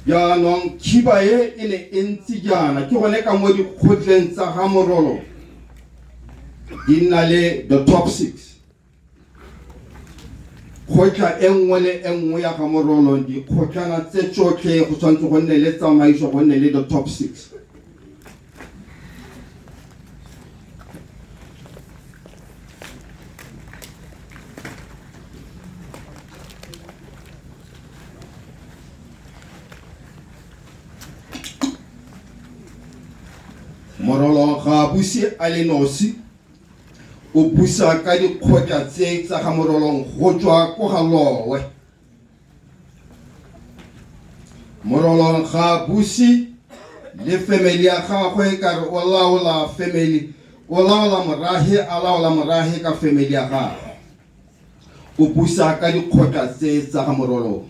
Jaanong khiba e e ne e ntse jaana, ke gone ka mo dikgotleng tsa ga Morolong di nna le the top six. Kgotla e nngwe le e nngwe ya ga Morolong, dikgotlana tse tsotlhe go tshwanetse go nne le tsamaiso, go nne le the top six. Morolong ga a buse a le nosi, o busa ka dikgotla tse tsa ga Morolong go tswa ko ga Lowe. Morolong ga a buse le family ya gagwe ka re o laola family, o laola morahe, a laola morahe ka family ya gagwe. O busa ka dikgotla tse tsa ga Morolong.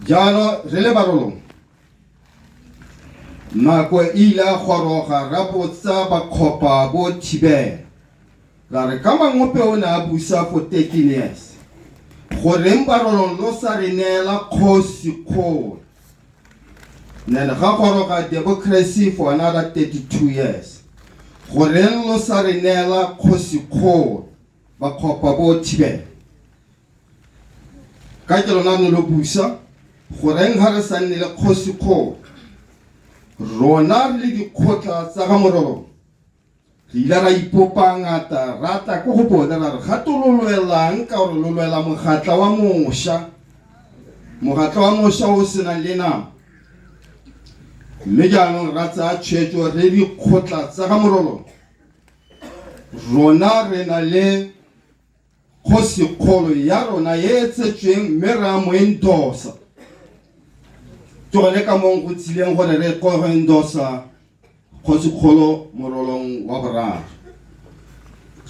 Jaanong re le Barolong, nako e ile a goroga ra botsa bakgopa bo Thibela ra re ka Mangope o ne a busa for 13 years, goreng Barolong lo sa re neela kgosi kgolo? Then ga goroga democracy for another 32 years, goreng lo sa re neela kgosi kgolo? Bakgopa bo Thibela, ka ke lona ne lo busa, goreng ga re sa nne le kgosi kgolo? Rona re le dikgotla tsa ga Morolong re ile ra ipopa ngata, ra tla ko go bone ra re gato lo lwelang ka gore lo lwela mogatla wa mosha, mogatla wa mosha o senang le nama. Mme jaanong ra tsaya tshwetso re dikgotla tsa ga Morolong, rona re na le kgosikgolo ya rona e e tsetsweng mme re a mo endosa. Ke gone ka mong go tsileng gore re go endosa kgosikgolo Morolong wa boraro.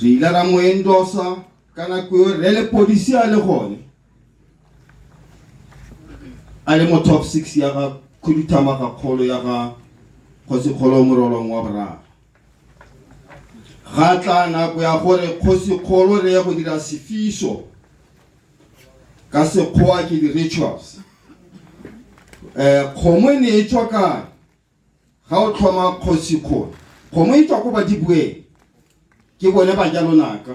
Re ile ra mo endosa ka nako eo re lepodisi a le gone a le mo top 6 ya ga khuduthamaga kgolo ya ga kgosikgolo Morolong wa boraro. Ga tla nako ya gore kgosikgolo re ye go dira sefiso, ka sekgowa ke di-rituals. Kgomo e ne e tswa kae ga o tlhoma kgosikgolo? Kgomo e tswa ko badibueng, ke bone ba jalonaka.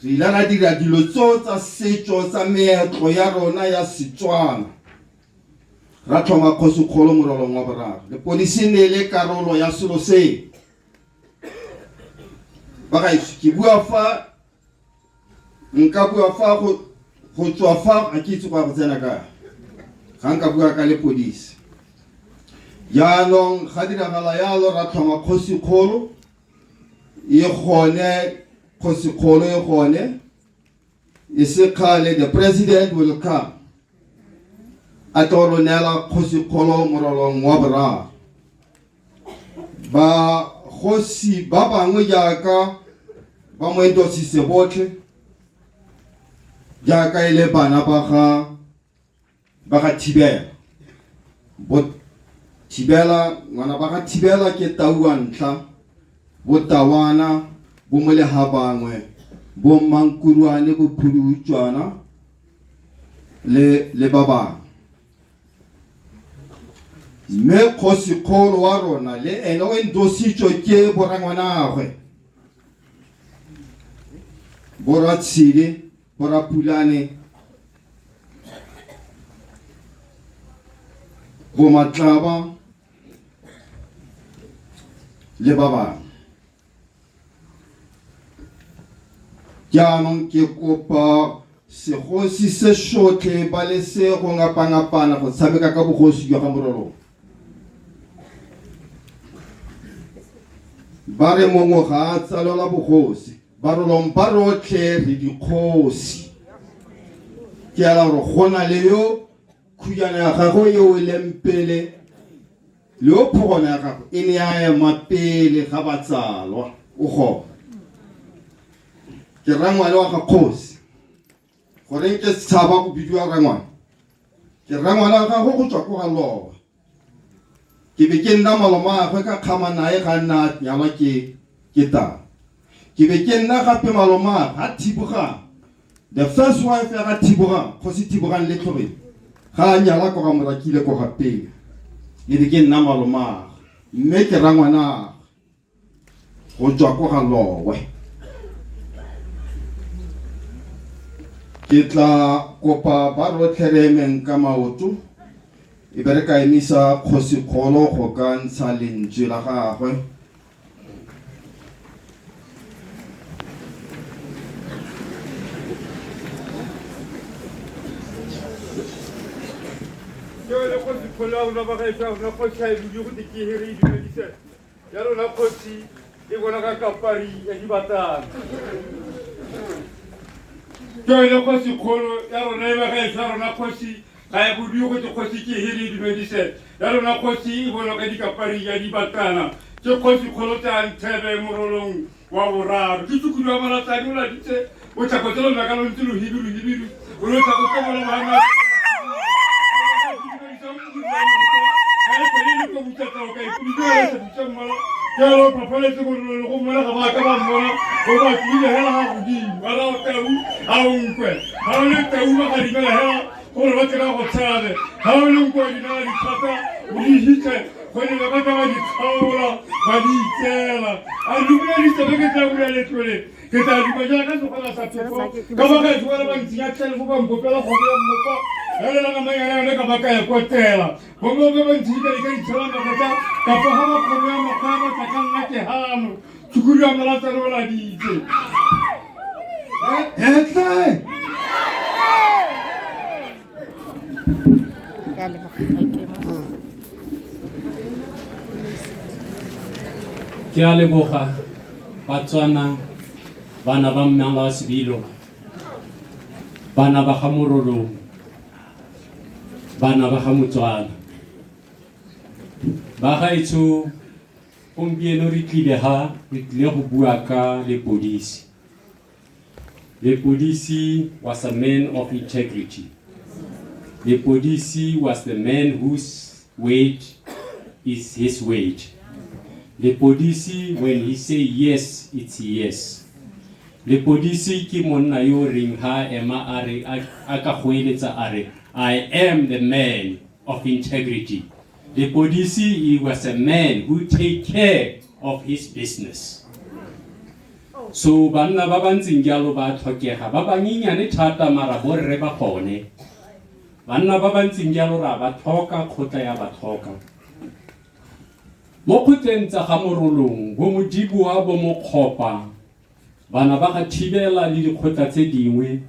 Re ile ra dira dilo tseo tsa setso tsa meetlo ya rona ya Setswana, ra tlhoma kgosikgolo Morolong wa boraro. Lepodisi ne e le karolo ya selo seo. Bagaetsho, ke bua fa nka bua fa go tswa fa ga ke itse go ya go tsena kae ga nka bua ka lepodisi. Jaanong ga diragala yalo, ra tlhoma kgosikgolo e gone, kgosikgolo e gone e se kgale the president will come a tlo ro neela kgosikgolo Morolong wa boraro. Ba kgosi ba bangwe jaaka ba mo endosise botlhe jaaka e le bana ba ga ba ga Thibela. Bo Thibela, ngwana ba ga Thibela ke tau wa ntlha, bo Tawana, bo Molehabangwe, bo Mmankuruane, bo Phudutswana le le ba bangwe. Mme kgosikgolo wa rona le ene o endositswe ke borangwanagwe, boratshile, borapulane, bomatlaba le ba bangwe. Jaanong ke kopa segosi se sotlhe ba le se go ngapangapana go tshameka ka bogosi jwa ga Morolong. Ba re mongwe ga a tsalelwa bogosi, Barolong ba rotlhe re dikgosi. Ke ela gore go na le yo khujana ya gagwe e weleng pele, le yo phogwana ya gagwe e ne ya ema pele ga ba tsalwa, o gone. Ke rangwane wa ga kgosi. Goreng ke tshaba go bidiwa rangwane? Ke rangwane wa gagwe go tswa ko ga Lowa. Ke be ke nna malomagwe ka kgama nae ga nna a nyalwa ke ke tau. Ke be ke nna gape malomagwe ga Thibogang. The first wife ya ga Thibogang, Kgosi Thibogang Letlhogeng, ga a nyala kwa ga Morakile kwa ga Penya. E be ke nna malomagwe, mme ke rangwanagwe go tswa kwa ga Lowe. Ke tla kopa ba rotlhe re emeng ka maoto e be re ka emisa kgosikgolo go ka ntsha lentswe la gagwe. Ke yone kgosi kgolo ya rona bagaetsho ya rona kgosi ga e bule go te ke here e dumedise ya rona kgosi e bona ka kapari ya dibatana ke yone kgosi kgolo ya rona e bagaetsho ya rona kgosi ga e bodiwe go te kgosi ke here e dumedise ya rona kgosi e bonwa ka dikapari ya dibatana ke kgosi kgolo tsa nthebe morolong wa boraro ke tshukudu wa molatsadi o laditse o tlhakotse lonaka lo ntse lohibidu hibidu o lo tlhakotse mola bana jalo phaphaletse morolong go mmona ga ba ka ba mmona o ba tlile hela ga godimo ba rao tau a o nkwe ga o le tau ba ga dimela hela gore ba tsena go tshabe ga o le nko dinala dithata o di hitlhe gonne ba batla ba di kgaola ba di itseela a dumedise be ke tla bula letlole ke tla duma jaaka segwela sa phefo ka ba ka tswela ba ntsenya tlelefo ba mpopela kgomo ya mmopa ya lela ka manyana yone ka ba ka ya kotela bomme ba ba ntshika di ka ditshela magetla kapa ga ba kgomo ya makgwa ya matla ka nna ke hano tshukudu ya molatsane o laditse Etle! Ke a leboga Batswana, bana ba mmala wa sebilo, bana ba ga Morolong, bana ba ga Motswana. Ba gaetsho gompieno re tlile ga re tlile go bua ka lepodisi. Lepodisi was a man of integrity. Lepodisi was the man whose word is his word. Lepodisi, when he say yes, it's yes. Lepodisi ke monna yo reng ha ema a re a ka goeletsa a re I am the man of integrity. Lepodisi he was a man who take care of his business. So banna ba ba ntseng jalo ba tlhokega ba banyenyane thata mara borre ba gone. Banna ba ba ntseng jalo ra ba tlhoka kgotla ya ba tlhoka. Mo kgotleng tsa ga Morolong, bo Modiboa, bo Mokgopa, bana ba ga Thibela le dikgotla tse dingwe,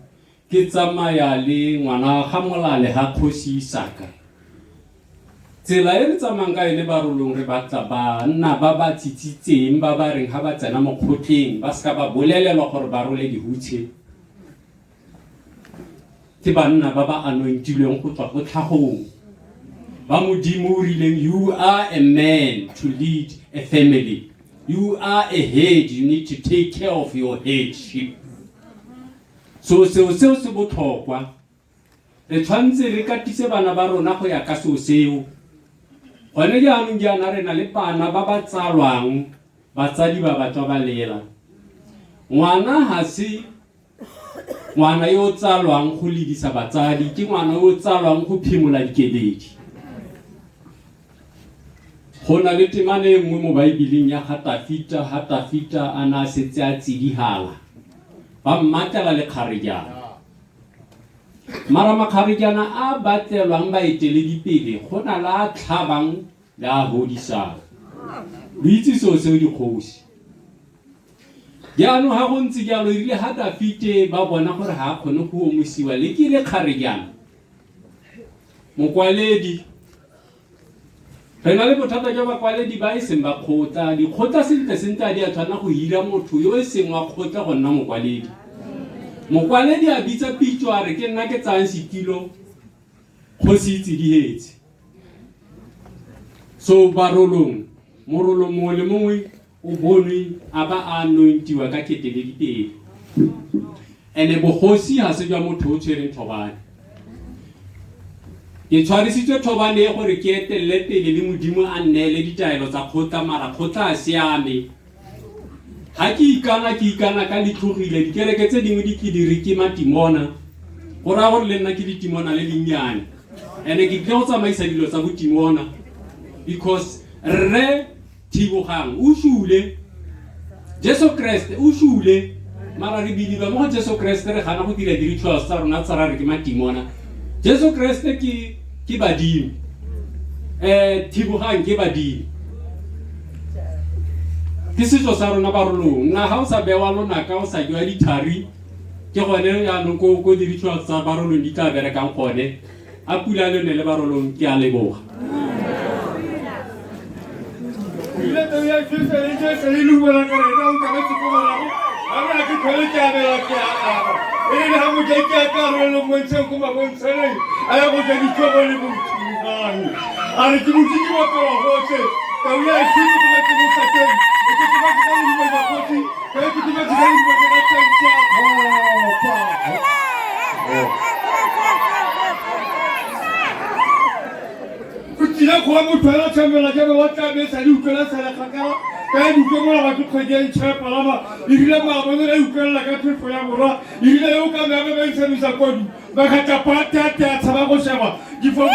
ke tsamaya le ngwana ga Molale ga Kgosi Isaka. Tsela e re tsamayang ka yone Barolong re batla banna ba ba tsitsitseng ba ba reng ga ba tsena mo kgotleng ba seka ba bolelelwa gore ba role dihutshe. Ke banna ba ba anointilweng go tswa ko tlhagong. Ba Modimo o rileng you are a man to lead a family. You are a head, you need to take care of your headship. So seo seo se botlhokwa. Re tshwanetse re katise bana ba rona go ya ka seo seo. Gone jaanong jaana re na le bana ba ba tsalwang batsadi ba ba tswa ba lela. Ngwana ga se ngwana yo o tsalwang go ledisa batsadi, ke ngwana yo o tsalwang go phimola dikeledi. Go na le temana e nngwe mo Baebeleng ya ga Tafita, ha Tafita a na a setse a tsidihala, ba mmatlela lekgarejana. Mara makgarejana a batlelwang baeteledipele go na le a tlhabang le a hodisang. Lo itse seo seo dikgosi. Jaanong ha go ntse jalo erile ha Dafite ba bona gore ha a kgone go omosiwa le ke lekgarejana. Mokwaledi Re na le bothata jwa bakwaledi ba e seng ba kgotla. Dikgotla sentle sentle a di a tshwanela go hira motho yo e seng wa kgotla go nna mokwaledi. Mokwaledi a bitsa pitso a re ke nna ke tsayang setilo kgosi e tsidihetse. So Barolong, morolong mongwe le mongwe o bonwe a ba a anointiwa ka keteledipele. Ene bogosi ga se jwa motho o tshwereng thobane. Ke tshwarisitswe thobane e gore ke etelele pele le Modimo a nneele ditaelo tsa kgotla mara kgotla a siame. Ga ke ikana ke ikana ka letlhogile dikereke tse dingwe di ke di re ke matimona go raya gore le nna ke letimona le lennyane and-e ke tlile go tsamaisa dilo tsa botimona because rre Thibogang o sule Jesu Kreste o sule mara re believe mo go Jesu Kreste re gana go dira di-rituals tsa rona tsa ra re ke matimona Jesu Kreste ke ke badimo eh Thibogang ke badimo ke setso sa rona barolong nna ga o sa bewa lonaka o sa jewa dithari ke gone jaanong ko ko di-rituals tsa barolong di tla berekang gone a pula le ne le barolong ke a leboga Ile tau ya Jesu le Jesu le lubela ka re ka o ka se ko morago. A re a ke tlhole ke abela ke a aba. E re ha mo ke ke ka re lo montsheng ko mabontsheng. A ya go ja ditlhogo le bothubang. A re ke motse ke wa pela gotlhe. Tau ya Jesu ke ba ke mo sakeng. E ke ke ba ke ka le ba kgosi. Ka ke ke ba ke ka le ba ka tsentsa khopa. O tlile go wa motho a tšhamela jalo wa tla be sa di utlwela sa le kgakala ka e utlwe mola batho kgwedi ya ntšha ya palama ebile maabane ra utlwelela ka phefo ya borwa ebile yo ka meabe ba itshamisa kodu ba gatla pateate a tshaba go sheba difofu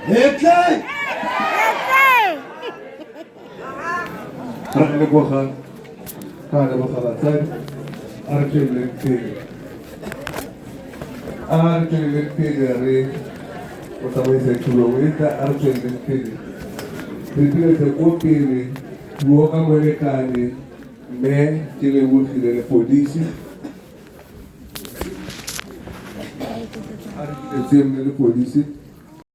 Hetle! Re leboga ra leboga batsadi a re tsweleleng pele a re tsweleleng pele re o tsamaisa tulo o etla a re tsweleleng pele re diretse ko pele puo ka molekane mme ke lebogile lepodisi a re diretseng mme lepodisi.